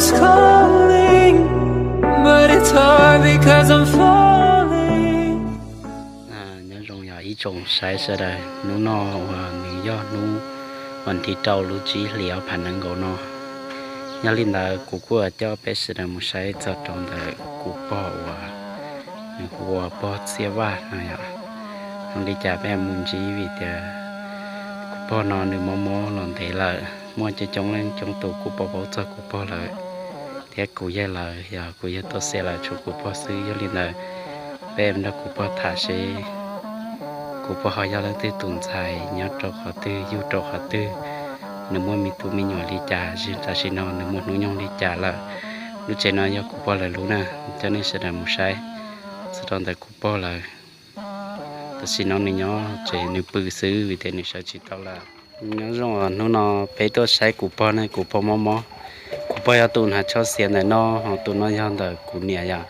Calling, but it's hard because I'm falling. Nyob zoo yog ib tsoom saib sawv daws, hnub no uas nws yog hnub vas thib rau lub tsib hlis ob phav nees nkaum no. Yog li ntawd kuv kuj coj peb sawv daws mus saib txog rau ntawm kuv pog uas nws hu ua pog Txiaj Vaj no yom. Zoo li cas peb mus ntsib vim tias kuv pog no nws mob mob los ntev lawm, muaj coob coob leej coob tus kuj paub paub txog kuv pog lawm, thiab kuv yawg lawm yog kuv yawg tuaj xiam lawm tshuav kuv pog xwb. Yog li ntawd peb nrog kuv pog tham seb kuv pog ho yog leej twg tus ntxhais, nyob rau qhov twg yug rau qhov twg, nws muaj me tub me nyuam li cas, tam sim no nws muaj hnub nyoog li cas lawm. Lub tsev no yog kuv pog lawv lub na, coj nej sawv daws mus saib txog rau ntawm kuv pog lawm. Tam sim no nws nyob tsev nws pw xwb vim tias nws sawv tsis tau lawm. Nyob zoo, hnub no peb tuaj saib kuv pog ne, kuv pog mob mob. Kuv pog yog tus hnav tsho xiav ntawm no, ho tus no yog ntawm kuv niam yom.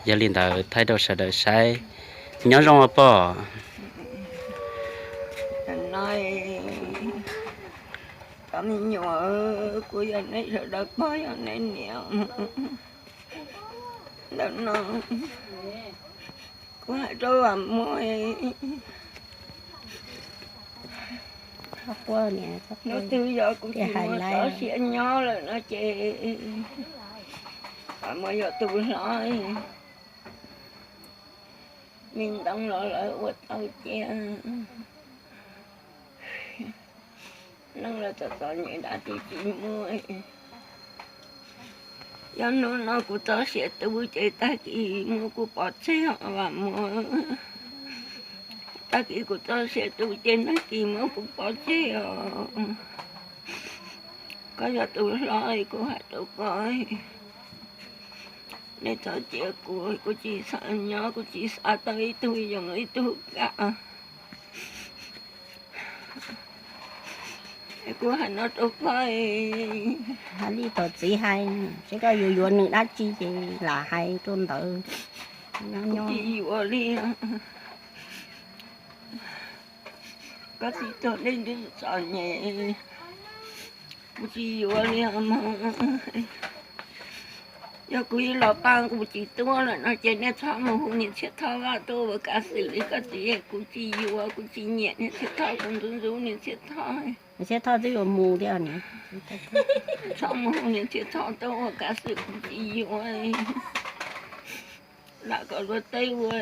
Yog li ntawd thaij rau sawv daws saib. Nyob zoo os pog. Cov me nyuam, kuv yog nej sawv daws pog yog nej niam. Ntawm no kuv hais rau Vam Muas, hnub twg yog kuv tsis muaj txoj sia nyob lawm no ces Vam Muas yog tus hlob. Me ntoo los lawv ua tau cia, neej los txom txom nyem dab tsi tsis muaj. Yog hnub no kuv txoj sia tu ces tag kis muab kuv pov tseg os Vam Muas. Tag kis kuv txoj sia tu ces tag kis muab kuv pov tseg os. Koj yog tus hlob, kuv hais rau koj, nej txhob cia kuv, kuv tsis xav nyob, kuv tsis xav tau ib tug yoov ib tug kam. Kuv hais no rau koj, hais li thaum txiv hais, seb koj yuav yuav nws dab tsi ces lam hais rau ntawd. Kuv tsis yuav li. Koj txiv tuag dej ntuj txom nyem, kuv tsis yuav li os mog. Yog kuv ib los pab kuv tsis tuaj lawm no ces nej txhob mus hu niam Txhiaj Thoj Vaj tuaj ua kav xwm li koj txiv, kuv tsis yuav, kuv tsis nyiam niam Txhiaj Thoj, kuv ntxub ntxub niam Txhiaj Thoj. Niam Txhiaj Thoj twb yuav mus thiab. Txhob mus hu niam Txhiaj Thoj tuaj ua kav xwm, kuv tsis yuav. Lam kom luag teb ua,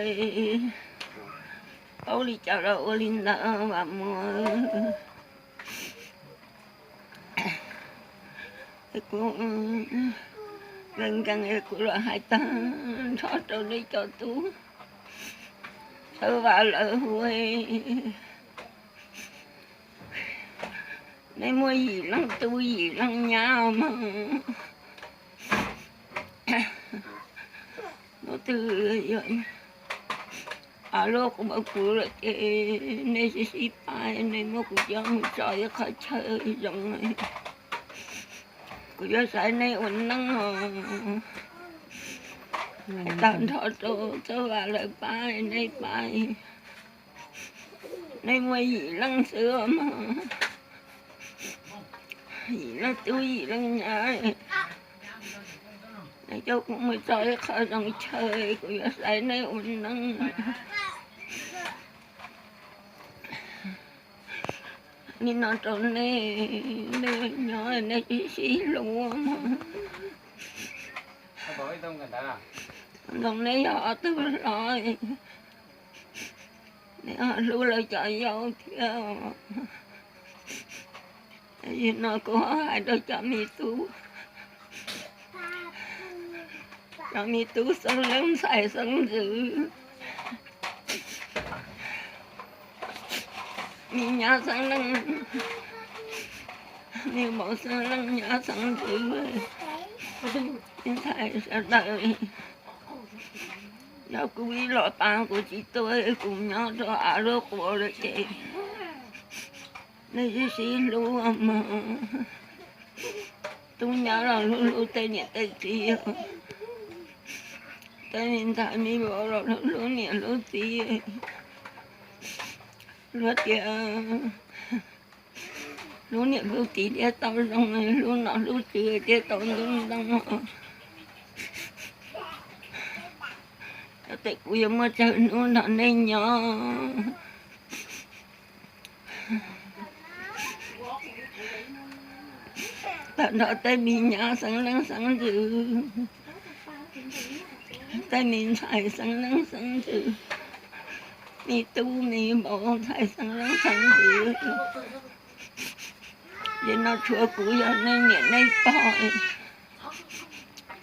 paub li cas los ua li ntawd Vam Muas. Kuv nkees nkees kuv los hais tag nrho rau nej cov tub Thawj Vaj lawv hu, nej muaj yim leej tub yim leej nyab mog. Hnub twg yog av luaj quav kuv lawm ces nej sib sib pab, nej muab kuv coj mus tso ib qhov chaw zoo. Kuv yuav saib nej ua neej os. Hais tag nrho rau Thawj Vaj lawv pab, nej pab. Nej muaj yim leej xwb mog, yim leej tub yim leej nyab. Nej coj kuv mus tso ib qho zoo chaw, kuv yuav saib nej ua neej. Nim no rau nej, nej nyob nej sib sib hlub mog. Ntxoov nej yog ob tug hlob, nej ho hlub lawv cov yau thiab. Tam sim no kuv ho hais rau cov me tub, cov me tub xeeb leej ntxhais xeeb ntxwv, me nyab xeeb leej, me vauv xeeb leej nyab xeeb ntxwv, me ntxhais sawv daws. Yog kuv ib los pab kuv tsis tuaj, kuv nyob rau av luaj quav lawm ces nej sib sib hlub mog. Tub nyab los hlub hlub tej niam tej txiv, tej me ntxhais me vauv los hlub hlub niam hlub txiv. Luag tias Hlub niam hlub txiv thiaj tau zoo, hlub nom hlub tswv thiaj tau ntuj ntoo. Tes kuv yuav muaj tsawg hnub nrog nej nyob. Tag nrho tej me nyab xeeb leej xeeb ntxwv, tej me ntxhais xeeb leej xeeb ntxwv, me tub me vauv ntxhais xeeb leej xeeb ntxwv, ces no tshuav kuv yog nej niam nej pog.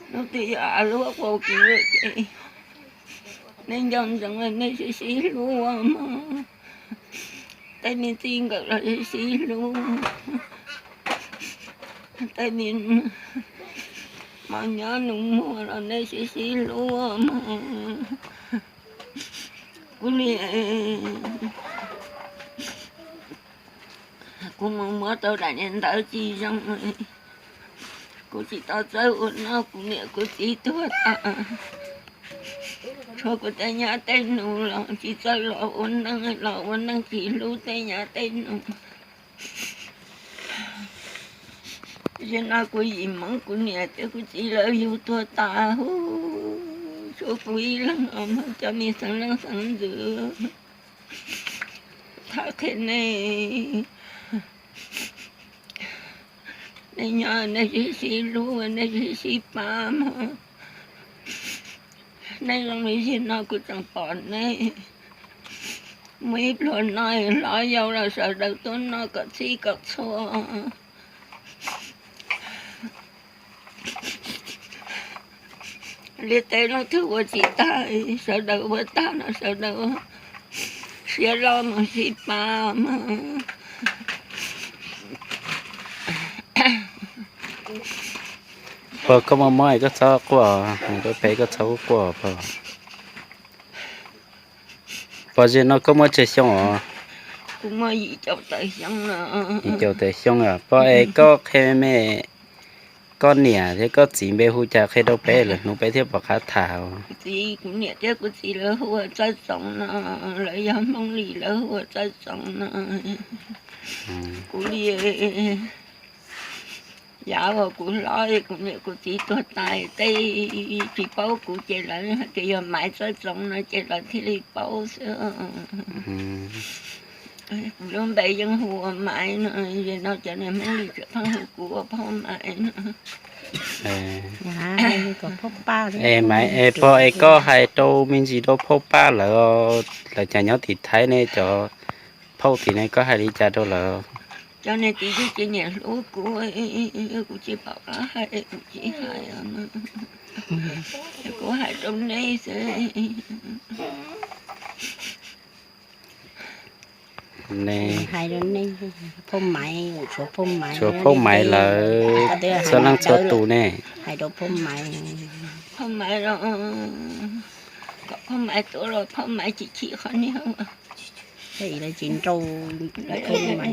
Hnub twg yog av luab quas kuv ces nej nco ntsoov nej sib sib hlub mog. Tej me txij nkawm los sib sib hlub, tej me mos nyob nus muag los nej sib sib hlub mog. Kuv li, kuv mus muab tau daim niag ntawv tsis zoo, kuv tsis tau txawj ua noj, kuv niam kuv txiv tuag tas. Tshuav kuv tej nyab tej nus los tsis txawj los ua neej, los ua neej tsis hlub tej nyab tej nus. Zaum no kuv yim hmoov kuv niam thiab kuv txiv lawv yug tuag tas huv, tshuav kuv ib leeg os, cov me xeeb leej xeeb ntxwv. Thov qhia nej, nej nyob nej sib sib hlub, nej sib sib pab mog. Nej zoo li zaum no kuv tseem pom nej, muaj ib pluag no hlob yau los sawv daws tuaj noj kom txhij kom txhua. Liaj teb leej twg ua tsis tag, sawv daws ua tag no sawv daws siab loj mus sib pab mog. Pog, koj mob mob es koj txhob quaj, peb koj txhob quaj pog. Pog, zaum no koj muaj tsawg xyoo os? Yim caum tawm xyoo os. Pog, es koj qhia me, koj niam thiab koj txiv npe hu cas qhia rau peb lwm hnub peb thiaj pom qab tham. Kuv txiv, kuv niam thiab kuv txiv lawv hu ua Txawj Txoov no, lawv yog Hmoob Lis lawv hu ua Txawj Txoov no. Kuv li, yav uas kuv hlob kuv niam kuv txiv tuag tas tej tsis paub kuv ces lawv hais tias yog Maiv Txawj Txoov no ces lawv thiaj li paub xwb. Kuv lub npe yeej hu ua Maiv no, zaum no cov niag Hmoob Lis tseem pheej hu kuv ua Phauj Maiv no. Es Maiv, es pog es koj hais rau me ntsis rau Phauj Paj lawv, lawv cas nyob tim Thaib ne, cov phauj tim ne, koj hais li cas rau lawv? Cov niag txiv twb tsis nyiam hlub kuv, kuv tsis pom qab hais, kuv tsis hais. Kuv hais rau nej xwb. Hais rau nej, Phauj Maiv, tshuav Phauj Maiv lawv txhua leej txhua tus ne. Hais rau Phauj Maiv, Phauj Maiv los, kom Phauj Maiv tuaj los Phauj Maiv tsis chim qhov niag, tsis nrau,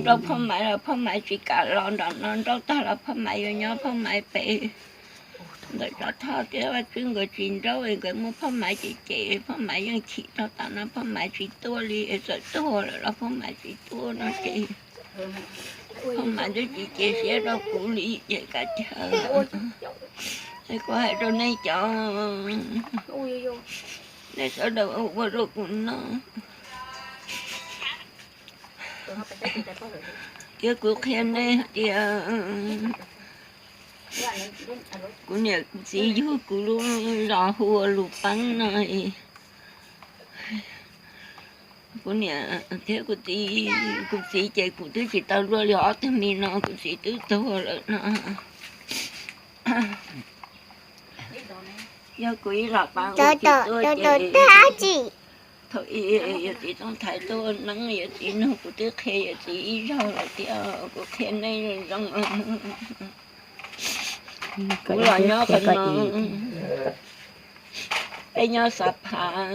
nrau Phauj Maiv los Phauj Maiv tsis kam los nram no, nrau tag los Phauj Maiv yuav nyob Phauj Maiv pem ntawm Tsov Thoj thiab Vaj Tswb nkawd tsis nrau, nkawd muab Phauj Maiv cem cem, Phauj Maiv yeej chim rau tas no Phauj Maiv tsis tuaj li, txawm tuag lawm los Phauj Maiv tsis tuaj no ces Phauj Maiv twb tsis cia siab rau kuv li ces kav liam. Es kuv hais rau nej cov, nej sawv daws ua rau kuv no, thiab kuv qhia nej hais tias kuv niam kuv txiv yug kuv lub zos hu ua Lus Peeb no. Kuv niam thiab kuv txiv, kuv txiv ces kuv twb tsis tau luaj li ob tug me no, kuv txiv twb tuag lawm no. Yog kuv ib los pab kuv txiv tuaj ces thaum ub yawm txiv Tooj Thaiv tuaj ua neeb, yawm txiv nug kuv twb qhia yawm txiv ib zaug lawm tias kuv qhia nej zoo. Kuv los nyob qhov no, peb nyob Xav Phav,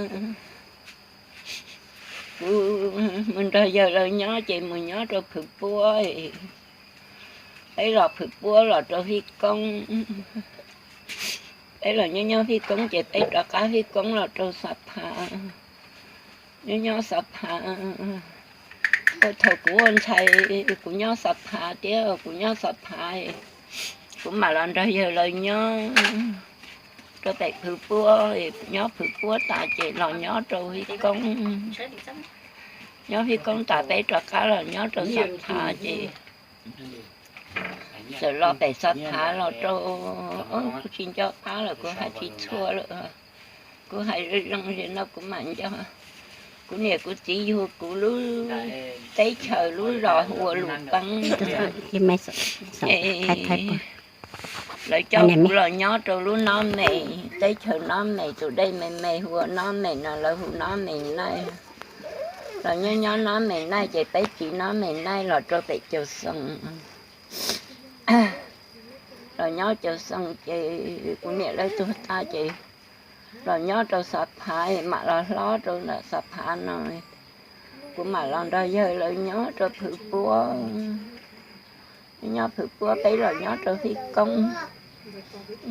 kuv mus nrog yawg lawv nyob ces mus nyob rau Phwv Puab. Peb los Phwv Puab los rau Fij Koob, peb los nyob nyob Fij Koob ces peb rov qab Fij Koob los rau Xav Phav, nyob nyob Xav Phav. Thaum kuv ua ntxhais, kuv nyob Xa Phav thiab, kuv nyob Xa Phav, kuv mam los nrog yawg lawv nyob rau pem Phwv Puab, nyob Phwv Puab tas ces los nyob rau Fib Koob. Nyob Fib Koob tas peb rov qab los nyob rau Xa Phav ces txawm los pem Xa Phav los rau, kuv tsis nco qab lawm, kuv hais tsis txhua lawm. Kuv hais zoo zoo li no kuv mam nco. Kuv niam kuv txiv yug kuv lub teb chaws lub zos hu ua Lus Peeb. Lawv coj kuv los nyob rau lub Nob Mes, teb chaws Nob Mes, tus dej me me hu ua Nob Mes no lawv hu Nob Mes Naij. Los nyob nyob Nob Mes Naij ces peb tsiv Nob Mes Naij los rau pem Caus Xoo. Los nyob Caus Xoo ces kuv niam lawv tuag tas ces los nyob rau Xa Phav, mam los hlob rau ntawm Xa Phav no. Kuv mam los nrog yawg lawv nyob rau Phwv Puab. Nyob Phwv Puab peb los nyob rau Fib Koob.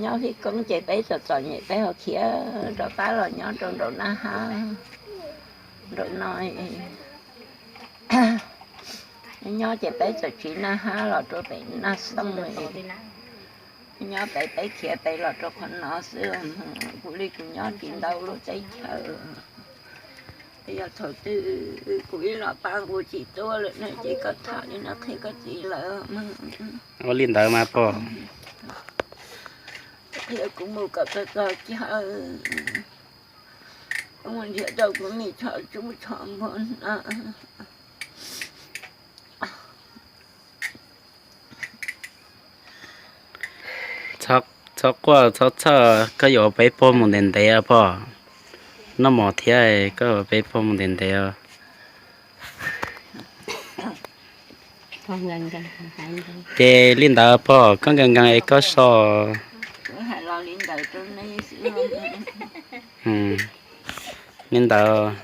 Nyob Fib Koob ces peb txom txom nyem peb ho khiav rov qab los nyob rau nraum Naj Hab, nraum no. Nyob ces peb txawm tsiv Naj Hab los rau pem Naj Xooj. Nyob pem peb khiav pem los rau qhov no xwb. Kuv li kuv nyob tsis ntau lub teb chaws. Yog thaum twg kuv ib los pab kuv tsis tuaj lawm na ces koj tham li no qhia koj txiv lawv. Ua li ntawd mas pog. Qhia kuv mus kom txog txog chaw, mus nrhiav tau kuv me tsho tsub tsho npua na. Txhob quaj txhob txhawj, koj yuav peb puag mus ntev ntev pog. Noj mov thiab koj yuav peb puag mus ntev ntev. Ces li ntawd pog, koj nkees nkees es koj so. Li ntawd.